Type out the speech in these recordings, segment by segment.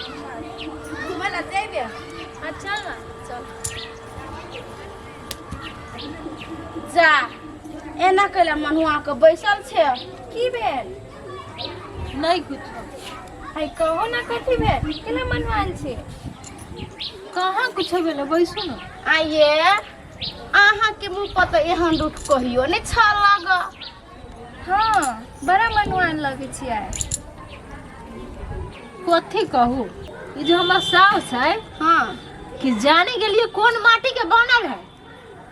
घूमे ला जेबे? हाँ, चल ना। चल जा, एना कैला मनुआ के बैसल छै? की भेल? नहीं कुछो। आइ कहो ना, कथी भेल? केना मनवान छी? कहाँ कुछो भेल, बैसू ना। आइए, अहाँके मुँह पर तऽ एहन रूठ कहियो नहि छल लग। हाँ, बड़ा मनवान लगै छी आइ। कथी कहू, ई जो हमर साउस है कि जाने के लिए कोन माटी के बनल है।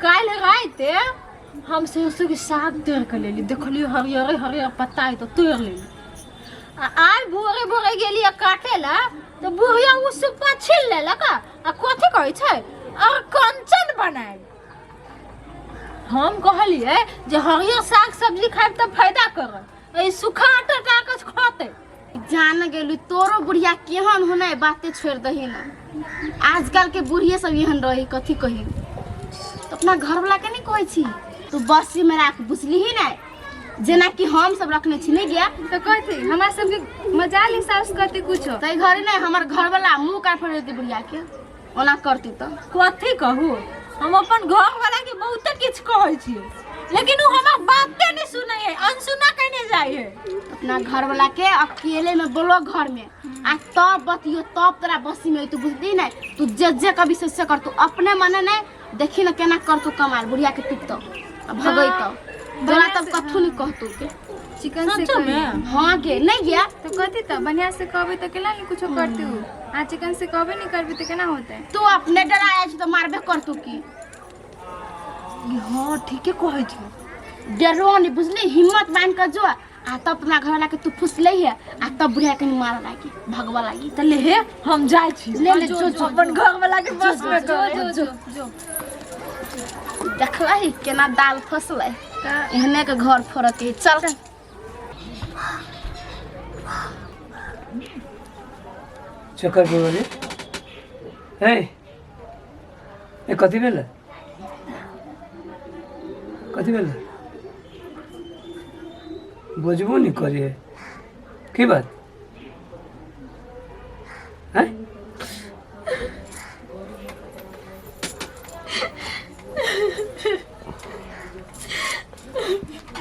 काल्हि राते हम सरसों के साग तोड़ के लेली, देखलियो हरियर हरियर पत्ता है तो तोड़ लेली। आ आइ भोरे भोरे गेली काटे ला तो बुढ़िया उ सुप्पा छील लेलक आ कथी कहै छै, और कंचन बनाए। हम कहलिए जे हरियर साग सब्जी खाइब तऽ फायदा करत, एहि सूखा आटा के खतै। जान गेलू, तोरो बुढ़िया केहन होना, बाते छोड़ दही ना। आजकल के बुढ़िए सब एहन रही, कथी कही। तो अपना घरवाला के नहीं कहै छी, तू बसी में राख, बुझलिही नहीं, जेना कि हम सब रखने छी, नहीं गया? तऽ कथी हमरा सबके मजाल ही साउस कहते कुछो। तै घरे नहीं हमर घरवाला मुंह काट फोड़ देती बुढ़िया के, ओना करती तो। कथी कहू, हम अपन घर वाला के बहुते किछु कहै छियै, लेकिन उ हमर बाते नहीं सुनै है, अनसुना कने जाइ है। अपना घरवाला के अकेले में बोलो घर में आ तब बतियो, तब तोरा बसी में तू, बुझली नहीं? तू जे जे कभी से से कर, तू अपने मने नहीं, देखी ना केना कर तू कमाल, बुढ़िया के टूटतो आ भगैतो तोरा, तब कथू नहीं कहतू के। चिकन से सच कही। में? हाँ गे, नहीं गया? तो कथी, तऽ बढ़िया से कहबै तऽ केना नहीं कुछो करते उ? आ चिकन से कहबे नहीं करबी तऽ केना होतै? तू अपने डराया छी तो मारबे करतू की। हाँ, ठीके कहै छियै। डरो नहीं, बुझली? हिम्मत बांध कर जो आ तब अपना घरवाला के तू फुसले है आ तब बुढ़िया के मार लागी, भगवा लागी। तऽ ले हे, हम जाइ छी। ले ले, जो जो। अपन घर वाला के बस में जो। कर। जो जो जो। देखलही केना दाल फसलै? तऽ एहने के घर फोड़के है। चल। चक्कर बोले ए ए, कथी भेल? कथी भेल? बजबो नहीं करिए, की बात हैं?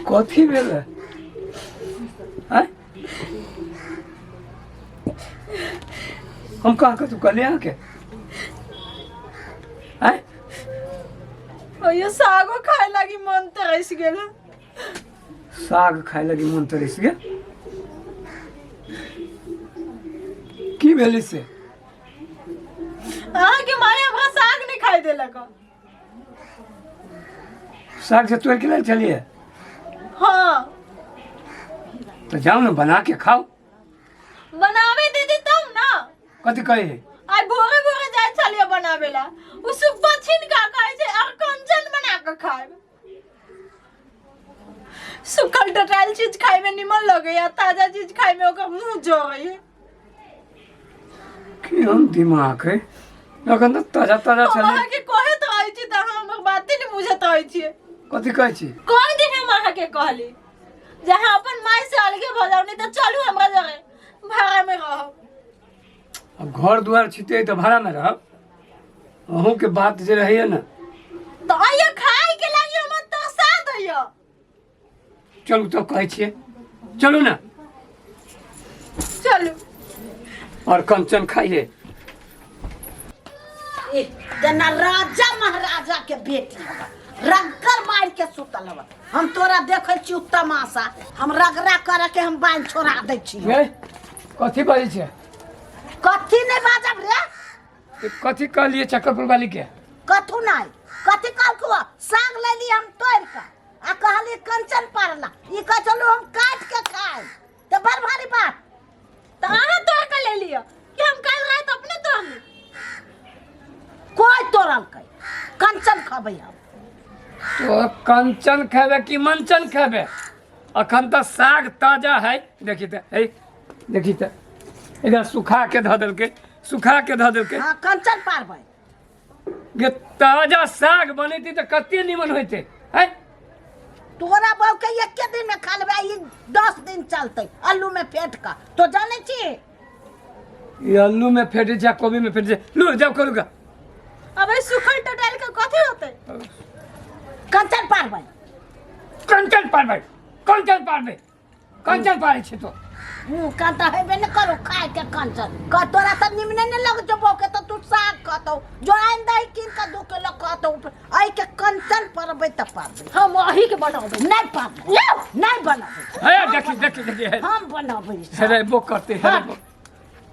कथी भेल हैं? हम कहाँ कतू कहलिए अहाँके हैं? अयो, सागो खाए लागी मन तरस गेल। साग खाए लगी मन तरस गेल? की भेलै से? अहाँके माय हमरा साग नहीं खाए देलक। साग से तोड़ के लेल चलिए? हाँ। तो जाओ ना, बना के खाओ। बनावे दीदी तब ना। कथी कहे है? आइ भोरे भोरे जाइ छलियै बनावे ला, उ सुब्बा छीन के कहै छै और कंचन बना के खाएब। सुखल टटायल चीज खाए में निमन लगैया, ताजा चीज खाए में ओकर मुंह जरैया। की हम दिमाग है, अखन तऽ ताजा ताजा हम छलै। अहाँके कहैत रहै छी तऽ अहाँ हमर बाते नहि बुझैत रहै छियै। कथी कहै छी? कोई दिन हम अहाँके कहली जे अहाँ अपन माय से अलगे भऽ जाउ, नहीं तऽ चलू हमरा जरे भाड़ा में रहब। अब घर दुआर छिते तऽ भाड़ा में रहब? अहूँके बात जे रहैया ने। तऽ आइयो खाय के लागी हमर तरसा दैया। चलू तऽ कहै छियै, चलू ने। चलू। और कंचन खाइए। ए, जेना राजा महाराजा के बेटी हवा, रगड़ मार के सुतल हवा। हम तोरा देखै छी तमाशा, हम रगड़ा करे के हम बान्हि छोड़ा दै छी। गे, कथी बाजै छियै? कथी नहि बाजब रे? ए, कथी कहलियै चक्करपुर वाली के? कथू नहि। कथी कहलकौ? साग लैली हम तोड़ि कऽ आ कहली कंचन पारला, ई कहै छलू हम काटि के खाइ, तऽ बड़ भारी बात। तऽ अहाँ तोड़ के ले लिअ कि हम काल्हि राति अपने तोड़ ली? कोइ तोड़लकै, कंचन खबै हम। तो कंचन खेबे कि मंचन खेबे? अखन तऽ साग ताजा है, देखी तऽ है, देखी तऽ इधर सुखा के धऽ देलकै, सुखा के धऽ देलकै। हँ, कंचन पारबै। गे, ताजा साग बनेती तऽ कते निमन होइते है। तोरा बहू के एके दिन में खा लेबै, ई 10 दिन चलतै अल्लू में फेंट कऽ, तो जानै छी? ई आलू में फेटे छै कोबी में फेटे छै। लू जाओ करू का। अब ई सुखल टटाइल के कथी होतै? कंचन पारबै। कंचन पारबै, कंचन पारबै, कंचन पारै छै तो। मुँह कान तऽ हेबे ने करू खाय के कंचन कह। तोरा तऽ निमने ने लग जबो के तऽ तू साग कहतौ, जोड़ाइन दही कीन के 2 किलो कहतौ। एहि के कंचन परबै तऽ पारबै। हम अही के बनाबै। नहि पारबै, नहि बनबै। हे देखी देखी देखी हे। हम बनबै। हेरे बो करते हेरे बो।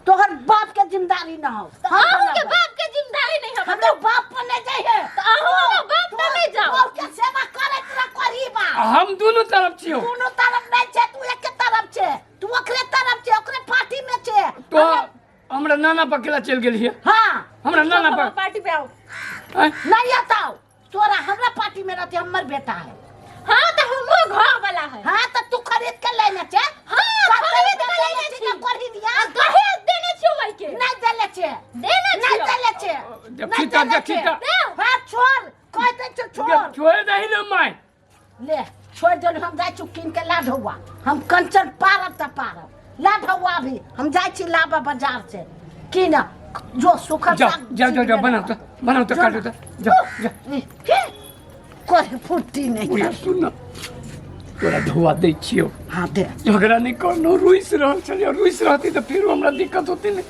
तोहर बाप के जिम्मेदारी न हो। अहूँ के बाप के जिम्मेदारी नहीं हम। हमरो बाप पर नहीं जाइए। तऽ अहूँ के बाप पर नहीं जाओ। बाप के सेवा करैत रह करी बा। हम दुनू तरफ छियौ। दुनू तरफ नहीं छे तू, एक तरफ छे तू, ओकरे तरफ छे, ओकरे पार्टी में छे। तो हमरा नाना पकेला चलि गेलियै। हाँ। हमरा नाना पर पार्टी पे आओ। आँय? नहीं आता तोरा, हमरा पार्टी में रहते, हमर बेटा है। हाँ, तो हमरो घर वाला है। हाँ, तो तू खरीद के लेने छे। हाँ, खरीद के लेने छी। करी दिया। दहेज देने छियो भाई के। नहीं देले छे। देने नहीं छियो। देले छे। देखी नहीं तऽ, देले देखी छे। तऽ। हाँ, छोड़, कह दे छे, छोड़। छोड़ि दही ने माय। ले, छोड़ देलु। हम जाइ छी कीन के ला ढौआ। हम कंचन पारब तऽ पारब। ला ढौआ भी, हम जाइ छी लाबऽ बाजार से कीन जो सुखल जाओ। साग। जाओ जाओ जाओ, बनाओ तो, बनाओ तो, काटो तो, जाओ जाओ। कोई फुर्ती नहीं। बुढ़िया, सुन न, तोरा धोआ दै छियौ। हाँ, दे। झगड़ा नहि करनो। रुसि रहल छलियै। रुसि रहती तऽ फेरो हमरा दिक्कत होती ने।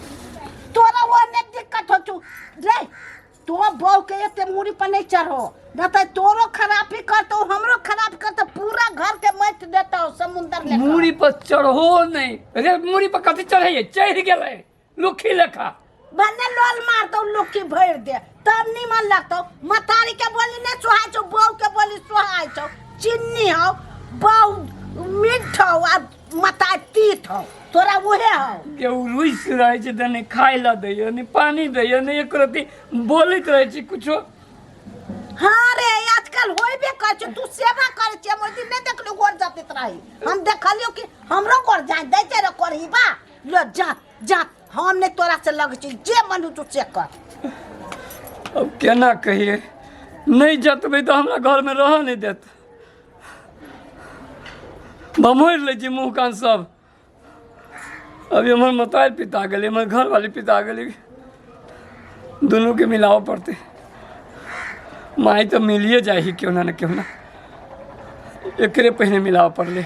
तोरा वो नहीं दिक्कत हो तू रे। तो बहू के एते मूड़ी पर नहीं चढ़ो न तो तोरो खराबी करतो, हमरो खराब करतो, पूरा घर के मत देतो समुंदर ले। मूड़ी पर चढ़ो नहि रे। मूड़ी पर कथी चढ़ैये? चढ़ि गेलै लुखी लेखा। भने लोल मारतो, लुक्की भरि दे तब निमन लगतो। मतारी के बोली नहीं सुहाय छौ, बहू के बोली सुहाय छौ। चिन्नी हौ बहू, मीठ हौ आ मतारी तीत हौ। तोरा उहे हौ। जे ओ रुसि रहै छै तऽ नहि खाय लए दैए, नहि पानि दैए, नहि एको रत्ती बोलैत रहै छै कुछो। हाँ रे, आजकल होइबे कर छै। तू सेवा करे छै। हम ओहि दिन नहीं देखलू गोर जातित रही। हम देखलियो कि हमरो गोर जाय दै छै रे करही बा। लो जा जा, हम नहीं तोरा से लग छी। जे मन हो तू से कर। अब केना कहिए, नहि जतबै तऽ हमरा घरमे रहऽ नहि देत। भमोड़ि लै छी मुँह कान सब। अभी हमर मतारि पिता गेलै, हमर घरवाली पिता गेलै। दुनूके मिलाबऽ पड़तै। माय तऽ मिलिए जाइ ही केहुना ने केहुना। एकरे पहिने मिलाबऽ पड़लै।